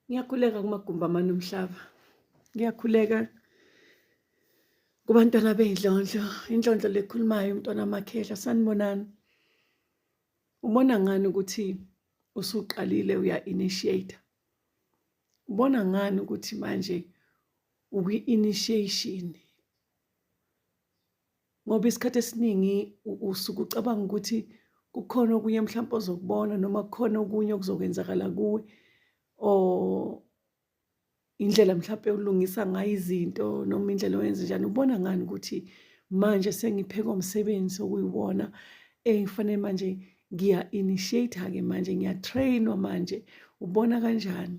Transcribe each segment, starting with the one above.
Ngiyakhuleka kumagumbi amane omhlaba. Ngiyakhuleka kubantwana bey'ndlondlo, indlondlo lekhulumayo umntwana amakhehla, sanibonani. Ubona ngani ukuthi usuqalile uya-initiate? Ubona ngani ukuthi manje ukwi-initiation? Ngoba isikhathi esiningi usuke ucabanga ukuthi kukhona okunye mhlawumpe ozokubona noma kukhona okunye okuzokwenzakala kuwe or indlela mhlawumpe olungisa ngayo izinto noma indlela oyenze njani. Ubona ngani ukuthi manje sengiphekwa umsebenzi okuyiwona engifanele manje ngiya-initiate-ke manje ngiya-train-wa manje, ubona kanjani?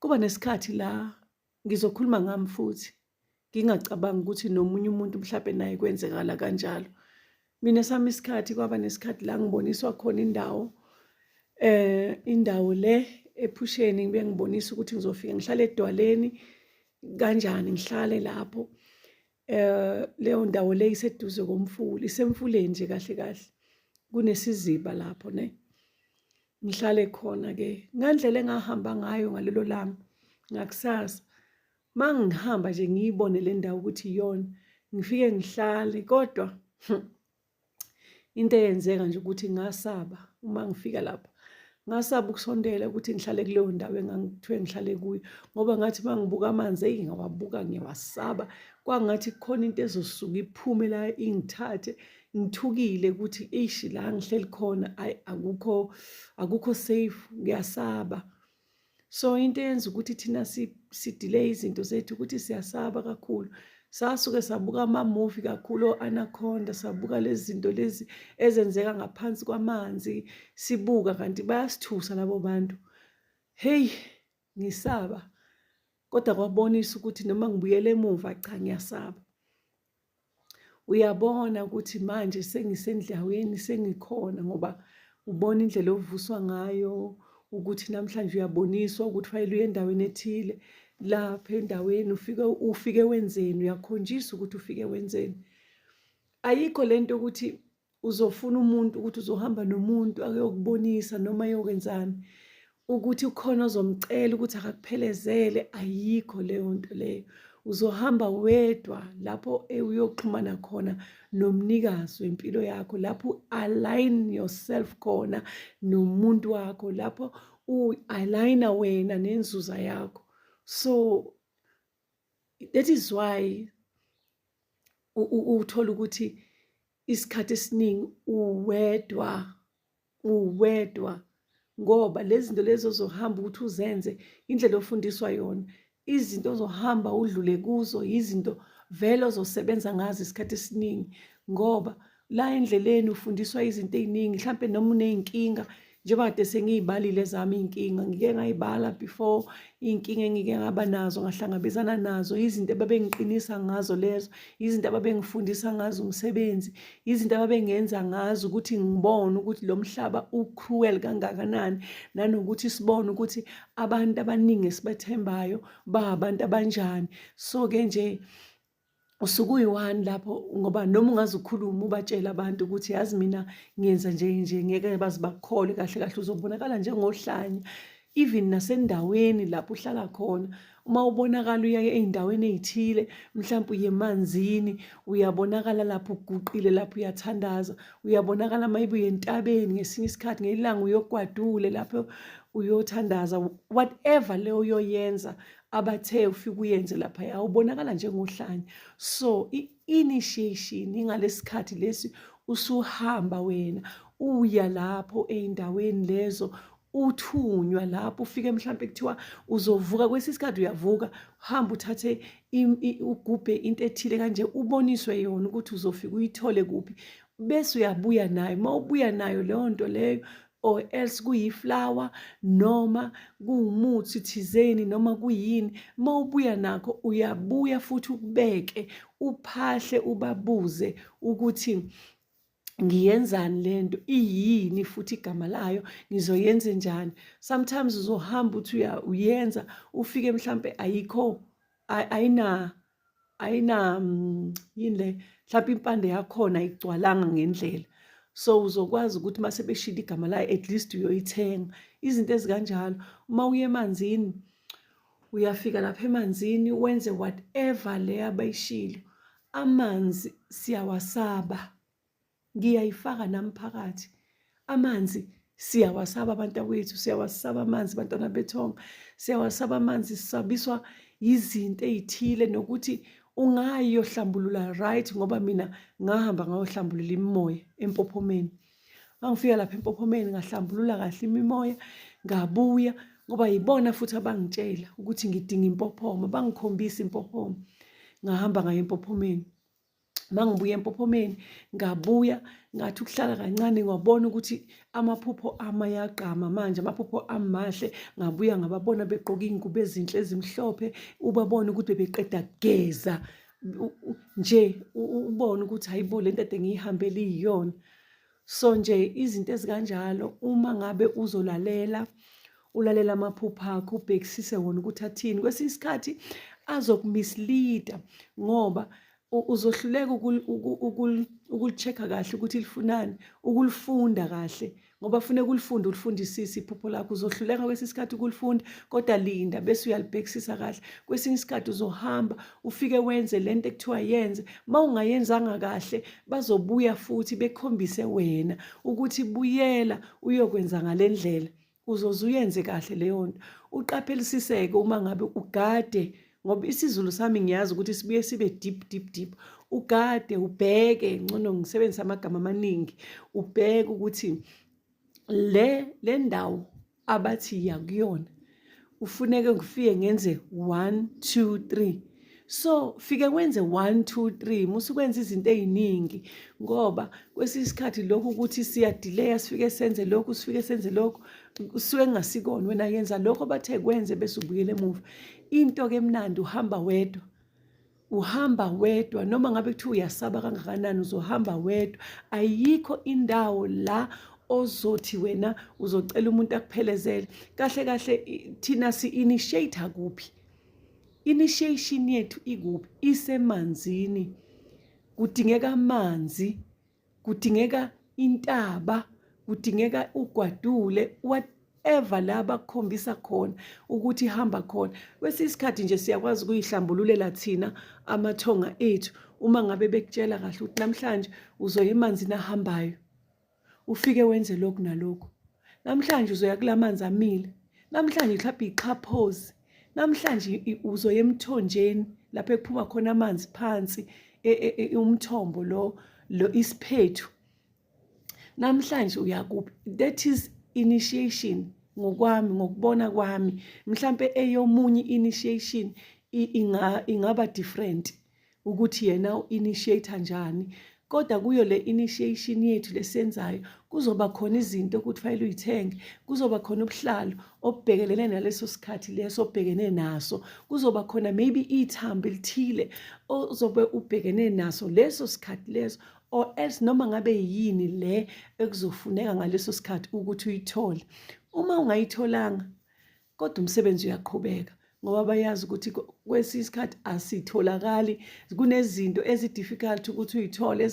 Kuba nesikhathi la ngizokhuluma ngami futhi ngingacabangi ukuthi nomunye umuntu mhlampe naye kwenzekala kanjalo. Mina sami isikhathi kwaba nesikhathi la ngiboniswa khona indawo indawo le ephusheni ngibe ngibonisa ukuthi ngizofika ngihlale edwaleni kanjani ngihlale lapho leyo ndawo le iseduze komfula isemfuleni nje kahle kahle kunesiziba lapho ne. Ngihlale khona-ke ngandlela engahamba ngayo ngalelo langa ngakusasa uma ngihamba nje ngiyibone le ndawo ukuthi iyona ngifike ngihlale kodwa into eyenzeka nje ukuthi ngasaba uma ngifika lapha ngasaba ukusondela ukuthi ngihlale kuleyo ndawo engangithiwe ngihlale kuyo ngoba ngathi uma ngibuka amanzi eyi ngawabuka ngiyawasaba kwangathi kukhona into ezosuka iphume la ingithathe ngithukile ukuthi eish la ngihleli khona ayi akukho akukho safe ngiyasaba. So into eyenza ukuthi thina si-delay izinto zethu ukuthi siyasaba kakhulu. Sasuke sabuka ama-movie kakhulu o-Anaconda, sabuka lezi zinto lezi ezenzeka ngaphansi kwamanzi, sibuka kanti bayasithusa labo bantu. Hheyi ngisaba kodwa kwabonisa ukuthi noma ngibuyela emuva cha ngiyasaba. Uyabona ukuthi manje sengisendlaweni sengikhona ngoba ubona indlela ovuswa ngayo ukuthi namhlanje uyaboniswa ukuthi fanele uye endaweni ethile lapha endaweni ufike ufike wenzeni uyakhonjiswa ukuthi ufike wenzeni. Ayikho lento ukuthi uzofuna umuntu ukuthi uzohamba nomuntu akuyokubonisa noma ayokwenzani ukuthi ukhona ozomcela ukuthi akakuphelezele ayikho leyo nto leyo uzohamba wedwa lapho uyoxhumana khona nomnikazi wempilo yakho lapho u-align yourself khona nomuntu wakho lapho u-aligna wena nenzuza yakho so that is why uthola ukuthi isikhathi esiningi uwedwa uwedwa ngoba lezi zinto lezi ozohamba ukuthi uzenze indlela ofundiswa yona izinto ozohamba udlule kuzo izinto vele ozosebenza ngazo isikhathi esiningi ngoba la endleleni ufundiswa izinto ey'ningi mhlampe noma uney'nkinga njengoba kade sengiyibalile ezami iy'nkinga ngike ngayibala before iy'nkinga engike ngaba nazo ngahlangabezana nazo izinto ababengiqinisa ngazo lezo izinto ababengifundisa ngazo umsebenzi izinto ababengenza ngazo ukuthi ngibone ukuthi lo mhlaba u-cruel kangakanani nanokuthi sibone ukuthi abantu abaningi esibathembayo ba abantu abanjani so-ke nje usuke uyi-one lapho ngoba noma ungaze ukhulume ubatshele abantu ukuthi yazi mina ngiyenza nje nje ngeke baze bakukholwe kahle kahle uzobonakala njengohlanya even nasendaweni lapho uhlala khona uma ubonakala uya ey'ndaweni ey'thile mhlawumpe uye emanzini uyabonakala lapho uguqile lapho uyathandaza uyabonakala maybe uye entabeni ngesinye isikhathi ngelanga uyogwadule lapho uyothandaza whatever leyo uyoyenza abathe ufike uyenze laphaya ubonakala njengohlanya so i-initiation ingalesikhathi lesi usuhamba wena uya lapho ey'ndaweni lezo uthunywa lapho ufike mhlawumbe kuthiwa uzovuka kwesinye isikhathi uyavuka uhamba uthathe ugubhe into ethile kanje uboniswe yona ukuthi uzofika uyithole kuphi bese uyabuya nayo uma ubuya nayo leyo nto leyo or else kuyiflower noma kuwumuthi thizeni noma kuyini uma ubuya nakho uyabuya futhi ukubeke uphahle ubabuze ukuthi ngiyenzani lento iyini futhi igama layo ngizoyenza njani sometimes uzohamba uthi uyenza ufike mhlambe ayikho ayina ayina mm, yini le mhlawumbe impande yakhona ayigcwalanga ngendlela. So uzokwazi ukuthi uma sebeshilo igama layo, at least uyoyithenga. Izinto ezikanjalo. Uma uya emanzini, uyafika lapha emanzini wenze whatever le abayishilo. Amanzi siyawasaba. Ngiyayifaka nami phakathi. Amanzi siyawasaba bantakwethu, siyawasaba amanzi bantwana bethonga, siyawasaba amanzi, sisabiswa yizinto ey'thile nokuthi ungayohlambulula right ngoba mina ngahamba ngayohlambulula imimoya empophomeni. Mangifika lapha empophomeni ngahlambulula kahle imimoya ngabuya ngoba yibona futhi abangitshela ukuthi ngidinga impophoma, bangikhombisa impophoma. Ngahamba ngaye empophomeni. Mangibuya empophomeni ngabuya ngathi ukuhlala kancane ngwabona ukuthi amaphupho ami ayagqama manje, amaphupho ami mahle. Ngabuya ngababona begqoke iy'ngubo ezinhle ezimhlophe, ubabone ukuthi bebeqeda kugeza nje, ubone ukuthi hayi bo le nto ade ngiyihambele iyiyona. So nje izinto ezikanjalo uma ngabe uzolalela, ulalela amaphupho akho, ubhekisise wona ukuthi athini. Kwesinye isikhathi azokumislead-a ngoba uzohluleka ukuli-check-a kahle ukuthi lifunani, ukulifunda kahle ngoba funeka ulifunde ulifundisise iphupho lakho. Uzohluleka kwesinye isikhathi ukulifunda, kodwa linda bese uyalibhekisisa kahle. Kwesinye isikhathi uzohamba ufike wenze lento ekuthiwa yenze, uma ungayenzanga kahle bazobuya futhi bekhombise wena ukuthi buyela uyokwenza ngale ndlela, uzoze uyenze kahle leyo nto. Uqaphelisiseke uma ngabe ugade, ngoba isiZulu sami ngiyazi ukuthi sibuye sibe deep deep deep. Ugade ubheke, ngcono ngisebenzise amagama amaningi, ubheke ukuthi le ndawo abathi yiya kuyona ufuneke ngifike ngenze 1 2 3. So fike wenze 1 2 3, musukwenza izinto eziningi ngoba kwesinye isikhathi lokhu ukuthi siyadileya, sifike senze lokhu, sifike senze lokhu, kusuke kungasikona. Wena yenza lokho bathe kwenze bese ubuyela emuva. Into ke emnandi uhamba wedwa, uhamba wedwa noma ngabe kuthiwa uyasaba kangakanani, uzohamba wedwa. Ayikho indawo la ozothi wena uzocela umuntu akuphelezele. Kahle kahle thina si-initiate kuphi? Initiation yethu ikuphi? Isemanzini. Kudingeka amanzi, kudingeka intaba, kudingeka ugwadule, whatever la bakukhombisa khona ukuthi hamba khona. Kwesinye isikhathi nje siyakwazi ukuyihlambululela thina amathonga ethu uma ngabe bekutshela kahle ukuthi namhlanje uzoya emanzini ahambayo, ufike wenze lokhu nalokhu. Namhlanje uzoya kulamanzi amile, namhlanje mhlawumbe ixhaphozi, namhlanje uzoya emthonjeni lapho ekuphuma khona amanzi phansi, umthombo lo isiphethu. Namhlanje uyakuphi? That is initiation ngokwami, ngokubona kwami. Mhlampe eyomunye initiation ingaba different ukuthi yena u-initiate njani, kodwa kuyo le initiation yethu lesiyenzayo kuzoba khona izinto ukuthi fanele uyithenge, kuzoba khona ubuhlalo obubhekelene naleso sikhathi leso obhekene naso, kuzoba khona maybe ithambo elithile ozobe ubhekene naso leso sikhathi leso, or else noma ngabe yini le ekuzofuneka ngaleso sikhathi ukuthi uyithole. Uma ungayitholanga kodwa umsebenzi uyaqhubeka, ngoba bayazi ukuthi kwesinye isikhathi asitholakali, kunezinto ezi-difficult ukuthi uyithole,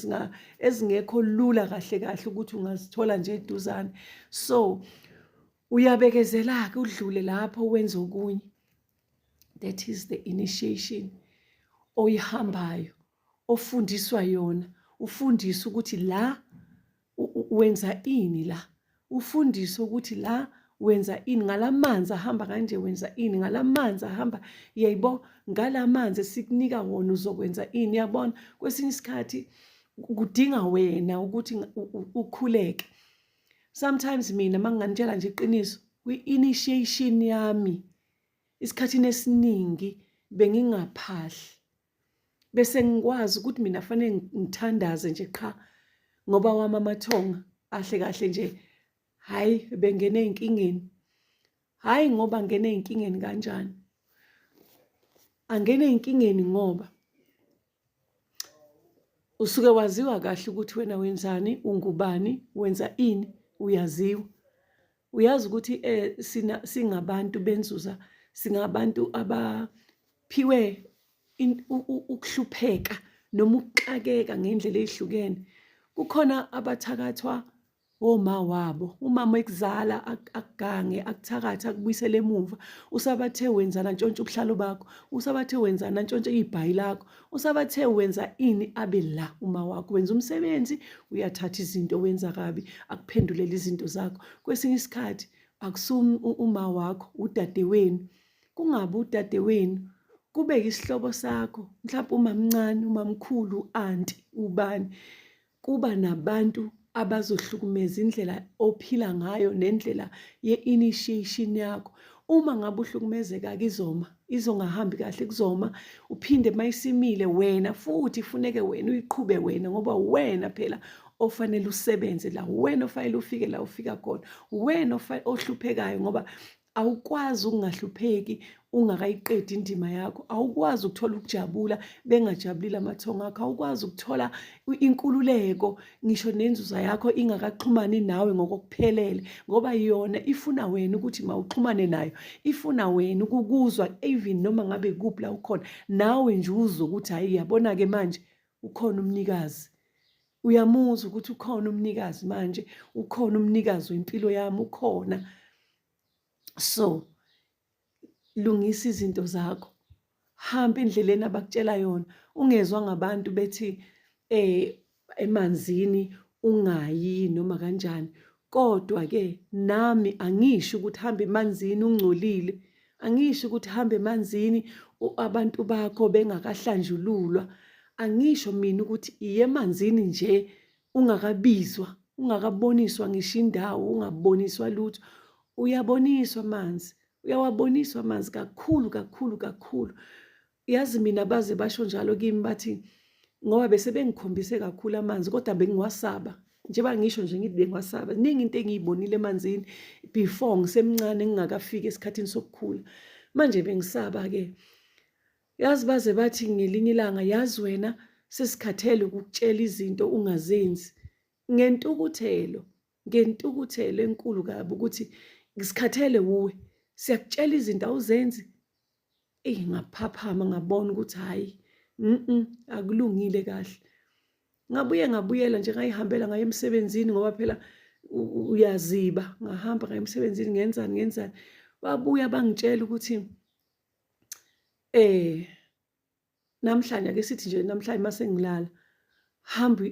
ezingekho lula kahle kahle ukuthi ungazithola nje eduzane. So uyabekezela-ke udlule lapho wenze okunye. That is the initiation oyihambayo, ofundiswa yona, ufundiswa ukuthi la wenza ini, la ufundiswe ukuthi la wenza ini, ngalamanzi ahamba kanje wenza ini, ngalamanzi ahamba yebo, ngalamanzi esikunika wona uzokwenza ini. Yabona, kwesinye isikhathi kudinga wena ukuthi ukhuleke. Sometimes mina manginganitshela nje iqiniso, kwi-initiation yami isikhathini esiningi bengingaphahli, bese ngikwazi ukuthi mina fanele ngithandaze nje qha, ngoba wami amathonga ahle kahle nje hhayi bengene ey'nkingeni. Hhayi ngoba ngene ey'nkingeni kanjani, angene ey'nkingeni ngoba usuke waziwa kahle ukuthi wena wenzani, ungubani, wenza ini, uyaziwa. Uyazi ukuthi singabantu benzuza, singabantu abaphiwe ukuhlupheka noma ukuxakeka ngendlela ezihlukene. Kukhona abathakathwa woma wabo, umama ekuzala akugange akuthakathe akubuyisele emuva. Usabathe wenzana ntshontshe ubuhlalo bakho, usabathe wenzana ntshontshe ibhayi lakho, usabathe wenza ini abe la uma wakho. Wenza umsebenzi, uyathatha izinto wenza kabi, akuphendulele izinto zakho. Kwesinye isikhathi akusum uma wakho, udadewenu. Kungabi udadewenu, kube isihlobo sakho, mhlawumbe umamncane, umamkhulu, u-anti, ubani. Kuba nabantu abazohlukumeza indlela ophila ngayo nendlela ye-initiation yakho. Uma ngabe uhlukumezeka-ke izoma, izongahambi kahle kuzoma, uphinde uma isimile wena futhi funeke wena uyiqhube wena ngoba wena phela ofanele usebenze la, wena ofanele ufike la ufika khona, wena ohluphekayo ngoba Awukwazi ukungahlupheki ungakayiqedi indima yakho. Awukwazi ukuthola ukujabula bengajabulile amathongo akho. Awukwazi ukuthola inkululeko ngisho nenzuza yakho ingakaxhumani nawe ngokokuphelele ngoba yona ifuna wena ukuthi mawuxhumane nayo. Ifuna wena ukukuzwa even noma ngabe kuphi la ukhona. Nawe nje uzwe ukuthi hhayi yabona-ke manje ukhona umnikazi. Uyamuzwa ukuthi ukhona umnikazi manje, ukhona umnikazi wempilo yami, ukhona. So lungisa izinto zakho, hamba endleleni abakutshela yona, ungezwa ngabantu bethi eh emanzini ungayi noma kanjani. Kodwa-ke nami angisho ukuthi hamba emanzini ungcolile, angisho ukuthi hamba emanzini abantu bakho bengakahlanjululwa. Angisho mina ukuthi iye emanzini nje ungakabizwa, ungakaboniswa ngisho indawo, ungaboniswa lutho. Uyaboniswa amanzi, uyawaboniswa amanzi kakhulu kakhulu kakhulu. Yazi mina baze basho njalo kimi bathi ngoba bese bengikhombise kakhulu amanzi kodwa bengiwasaba. Njengoba ngisho nje ngithi bengiwasaba. Ziningi into engiyibonile emanzini before ngisemncane ngingakafiki esikhathini sokukhula. Manje bengisaba-ke. Yazi baze bathi ngelinye ilanga yazi wena sesikhathele ukukutshela izinto ungazenzi. Ngentukuthelo, ngentukuthelo enkulu kabi ukuthi sikhathele wuwe. Siyakutshela izinto awuzenzi. Eyi ngaphaphama ngabona ukuthi hhayi akulungile kahle. Ngabuye ngabuyela nje ngayihambela ngaye emsebenzini ngoba phela uyaziba. Ngahamba ngaye emsebenzini ngenzani ngenzani. Babuya bangitshela ukuthi Eh namhlanje ake sithi nje namhlanje mase ngilala hamba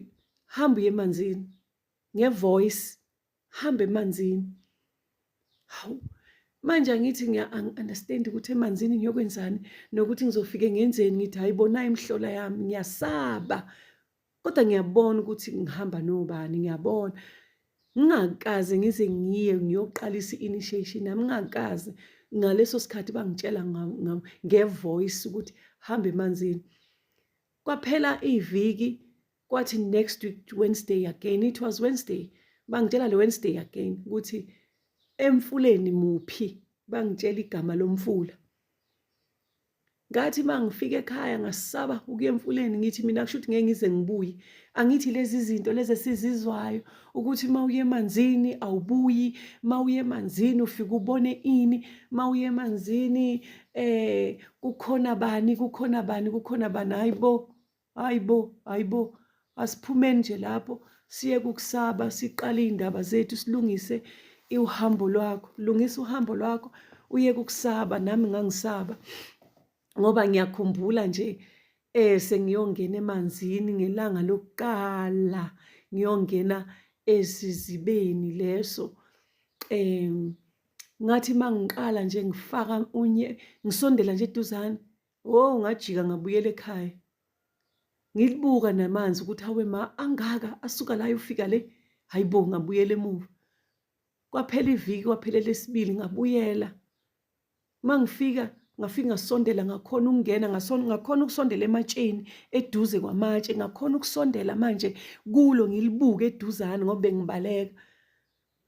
hamba uye emanzini ngevoice hamba emanzini. Hawu manje angithi ngiya angi-understand ukuthi emanzini ngiyokwenzani nokuthi ngizofike ngenzeni ngithi hayi bona imihlola yami ngiyasaba. Kodwa ngiyabona ukuthi ngihamba nobani, ngiyabona. Ngingakaze ngize ngiye ngiyoqalisa i-initiation yami, ngingakaze. Ngaleso sikhathi bangitshela nge-voice ukuthi hamba emanzini. Kwaphela iviki, kwathi next week Wednesday again, it was Wednesday, bangitshela le Wednesday again ukuthi emfuleni muphi, bangitshela igama lomfula. Ngathi uma ngifika ekhaya ngasaba ukuya emfuleni ngithi mina kusho ukuthi ngeke ngize ngibuye. Angithi lezi zinto lezi esizizwayo ukuthi uma uye emanzini awubuyi, uma uye emanzini ufike ubone ini, uma uye emanzini eh kukhona bani, kukhona bani, kukhona bani. Hayi bo, hayi bo, hayi bo. Asiphumeni nje lapho siyeke ukusaba siqale iy'ndaba zethu silungise uhambo lwakho. Lungisa uhambo lwakho uyeke ukusaba nami ngangisaba ngoba ngiyakhumbula nje eh sengiyongena emanzini ngelanga lokuqala ngiyongena esizibeni leso eh ngathi mangiqala nje ngifaka unye ngisondela nje eduzane oh ngajika ngabuyela ekhaya Ngilibuka namanzi ukuthi hawe ma angaka asuka la ayofika le. Hayi bo ngabuyela emuva. Kwaphela iviki kwaphela elesibili ngabuyela. Mangifika ngafika ngasondela ngakhona ukungena ngakhona ukusondela ematsheni eduze kwamatshe ngakhona ukusondela manje kulo ngilibuke eduzane ngoba bengibaleka.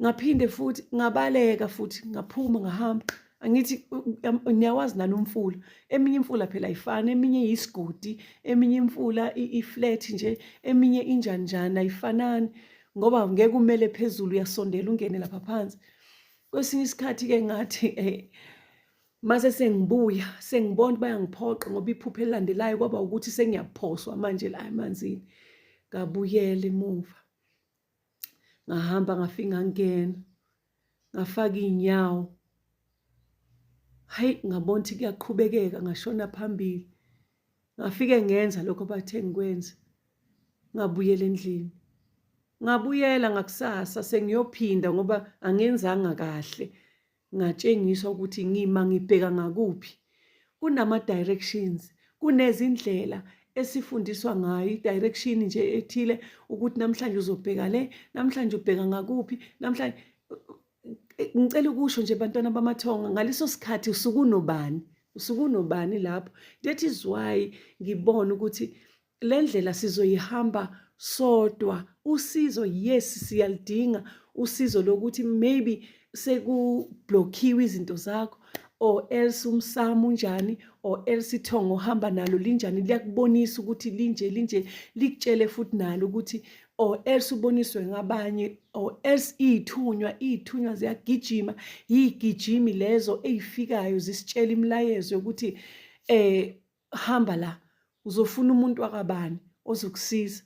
Ngaphinde futhi ngabaleka futhi ngaphuma ngahamba. Angithi niyawazi nani umfula. Eminye imfula phela ayifani, eminye iyisigodi, eminye imfula i-flat nje, eminye injani njani ayifanani ngoba ngeke umele phezulu uyasondela ungene lapha phansi. Kwesinye isikhathi-ke ngathi eh, mase sengibuya sengibona bayangiphoqa ngoba iphupho elilandelayo kwaba ukuthi sengiyaphoswa manje la emanzini. Ngabuyela emuva. Ngahamba ngafika ngangena, ngafaka iy'nyawo. Hhayi, ngabona ukuthi kuyaqhubekeka ngashona phambili. Ngafike ngenza lokho abathe ngikwenze, ngabuyela endlini. Ngabuyela ngakusasa sengiyophinda ngoba angenzanga kahle. Ngatshengiswa ukuthi ngima ngibheka ngakuphi. Kunama-directions, kunezindlela esifundiswa ngayo i-direction nje ethile ukuthi namhlanje uzobheka le, namhlanje ubheka ngakuphi, namhlanje ngicela ukusho nje bantwana bamathonga ngaleso sikhathi usuke unobani, usuke unobani lapho. That is why ngibona ukuthi le ndlela sizoyihamba sodwa. Usizo yes siyaludinga usizo lokuthi maybe sekublokhiwe izinto zakho or else umsamo unjani or else ithongo ohamba nalo linjani, liyakubonisa ukuthi linje linje, likutshele futhi nalo ukuthi or else uboniswe ngabanye or else iy'thunywa, iy'thunywa ziyagijima, iy'gijimi lezo ey'fikayo zisitshela imilayezo yokuthi hamba la, uzofuna umuntu wakabani ozokusiza,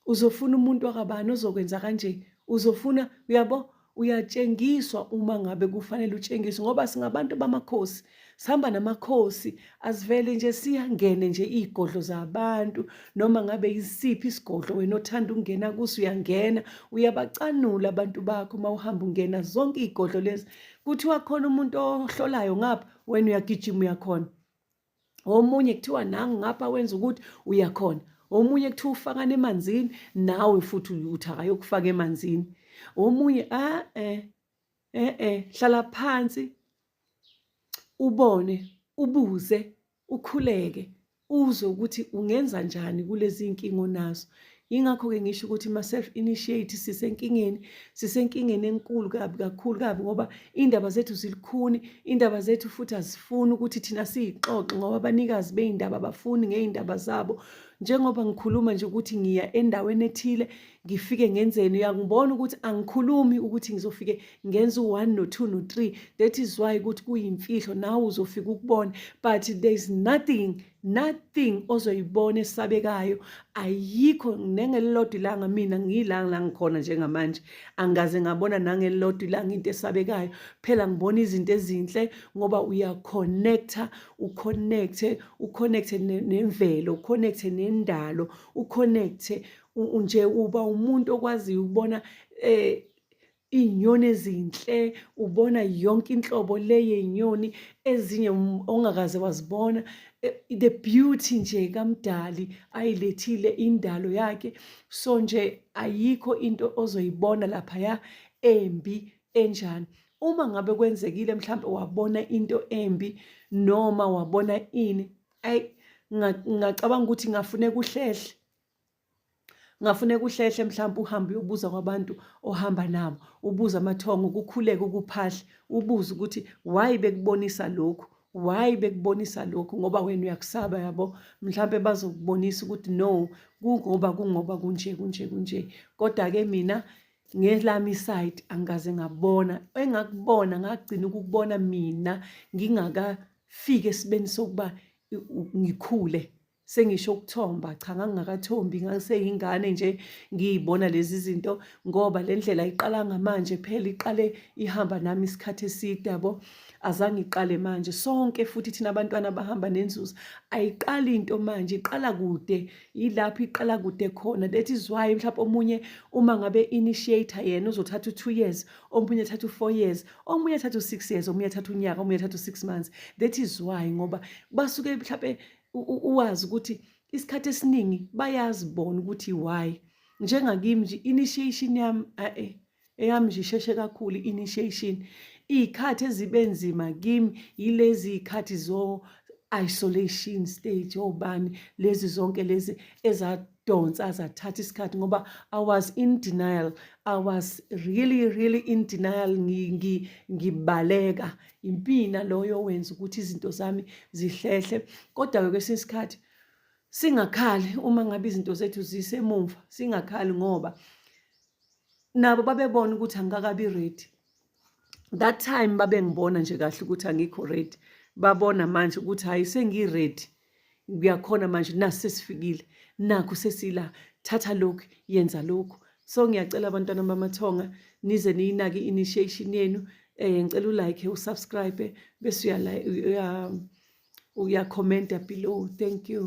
uzofuna umuntu wakabani ozokwenza kanje, uzofuna, uyabo, uyatshengiswa uma ngabe kufanele utshengiswe ngoba singabantu bamakhosi, sihamba namakhosi, asivele nje siyangene nje iy'godlo zabantu noma ngabe yisiphi isigodlo wena othanda ukungena kuso uyangena, uyabacanula abantu bakho uma uhamba ungena zonke iy'godlo lezi. Kuthiwa khona umuntu ohlolayo ngapha, wena uyagijima uyakhona. Omunye kuthiwa nangu ngapha wenza ukuthi uyakhona. Omunye kuthiwa ufakana emanzini, nawe futhi uthi akayokufaka emanzini. Omunye a eh eh eh hlala phansi ubone, ubuze, ukhuleke, uzwe ukuthi ungenza njani kulezi nkinga onazo. Yingakho-ke ngisho ukuthi ma-self initiate sisenkingeni, sisenkingeni enkulu kabi kakhulu kabi ngoba iy'ndaba zethu zilikhuni, iy'ndaba zethu futhi azifuni ukuthi thina siyixoxe ngoba abanikazi bey'ndaba abafuni ngey'ndaba zabo. Njengoba ngikhuluma nje ukuthi ngiya endaweni ethile ngifike ngenzeni, uyangibona ukuthi angikhulumi ukuthi ngizofike ngenza u-one no-two no-three. That is why ukuthi kuyimfihlo, nawe uzofika ukubone but there is nothing, nothing ozoyibona esabekayo, ayikho nengelilodwa ilanga. Mina ngiyilanga la ngikhona njengamanje angikaze ngabona nangelilodwa ilanga into esabekayo. Phela ngibona izinto ezinhle ngoba uyaconnecta, uconnecte, uconnecte nemvelo, uconnecte nendalo, uconnecte nje uba umuntu okwaziyo ukubona iy'nyoni ezinhle, ubona yonke inhlobo le yey'nyoni ezinye ongakaze wazibona. The beauty nje kaMdali ayilethile indalo yakhe. So nje ayikho into ozoyibona laphaya embi enjani. Uma ngabe kwenzekile mhlampe wabona into embi noma wabona ini, ayi ngingacabanga ukuthi ngafuneka uhlehle. Ngafuneka uhlehle mhlawumbe uhambe uyobuza kwabantu ohamba nabo, ubuze amathongo, kukhuleke ukuphahle, ubuze ukuthi why bekubonisa lokhu, why bekubonisa lokhu ngoba wena uyakusaba yabo. Mhlampe bazokubonisa ukuthi no, kungoba kungoba kunje kunje kunje. Kodwa-ke mina ngelami isayidi angikaze ngabona, engakubona ngagcina ukukubona mina ngingakafiki esibeni sokuba ngikhule. Sengisho ukuthomba, cha ngangingakathombi ngangiseyingane nje ngiyibona lezi zinto ngoba le ndlela ayiqalanga manje phela iqale ihamba nami isikhathi eside yabo. Azange iqale manje sonke futhi thina abantwana abahamba nenzuza ayiqali into manje iqala kude, yilapho iqala kude khona. That is why mhlawumbe omunye uma ngabe initiator yena uzothatha u-2 years, omunye athathe u-4 years, omunye athathe u-6 years, omunye athathe unyaka, omunye athathe u-6 months. That is why ngoba basuke mhlawumbe uwazi ukuthi isikhathi esiningi bayazi bona ukuthi why. Njengakimi nje initiation yami ae eyami nje isheshe kakhulu i-initiation. Iy'khathi ezibe nzima kimi yilezi y'khathi zo-isolation stage obani lezi zonke lezi ezadonsa zathatha isikhathi ngoba I was in denial. I was really really in denial, ngibaleka. Impina loyo owenza ukuthi izinto zami zihlehle. Kodwa-ke kwesinye isikhathi singakhali uma ngabe izinto zethu zisemumva, singakhali ngoba nabo babebona ukuthi angikakabi ready. That time babengibona nje kahle ukuthi angikho ready. Babona manje ukuthi hhayi sengi-ready, ngiyakhona manje, nasi sesifikile, nakhu sesila, thatha lokhu, yenza lokhu. So ngiyacela abantwana bamathonga nize niyinake i-initiation yenu. Ngicela u-like, u-subscribe, bese uya uya uya-commenta below. Thank you.